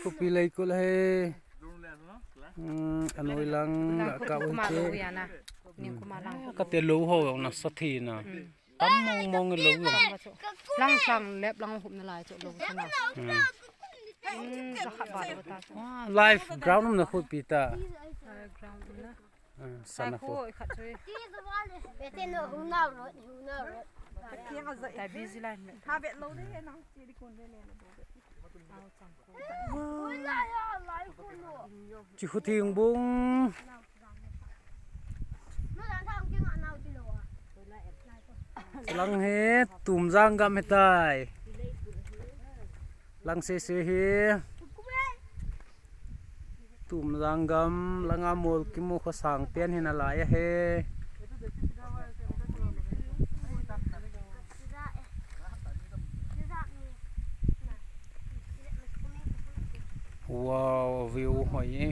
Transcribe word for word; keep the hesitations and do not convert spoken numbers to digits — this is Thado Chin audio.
Khopi lei kul he. Hmm, anoi lang la ka u kuma lo che. Ya na. Ning kuma lang. Kate lou ho na sa thi na. Hmm. Tam mong mong lou na. Lang sang lep lang hup na lai chu lou sa na. Hmm. Hmm, sa khat ba lou ta chu. Ah, live ground na khopi ta. Ah, ground na. Ah, sana khu. Khu khat chu. Bete no, hunau rot, hunau rot. Ka kiang a zai. Ta busy line me. Ha bet lo de, nang chi di kun de le lo de. Chi khu thing bung. Lang he, Tumjang gam he tai. Lang se se he. Tumjang gam, langa mol kimu kho sang pen hin alai ahe. Wow, view hoi e.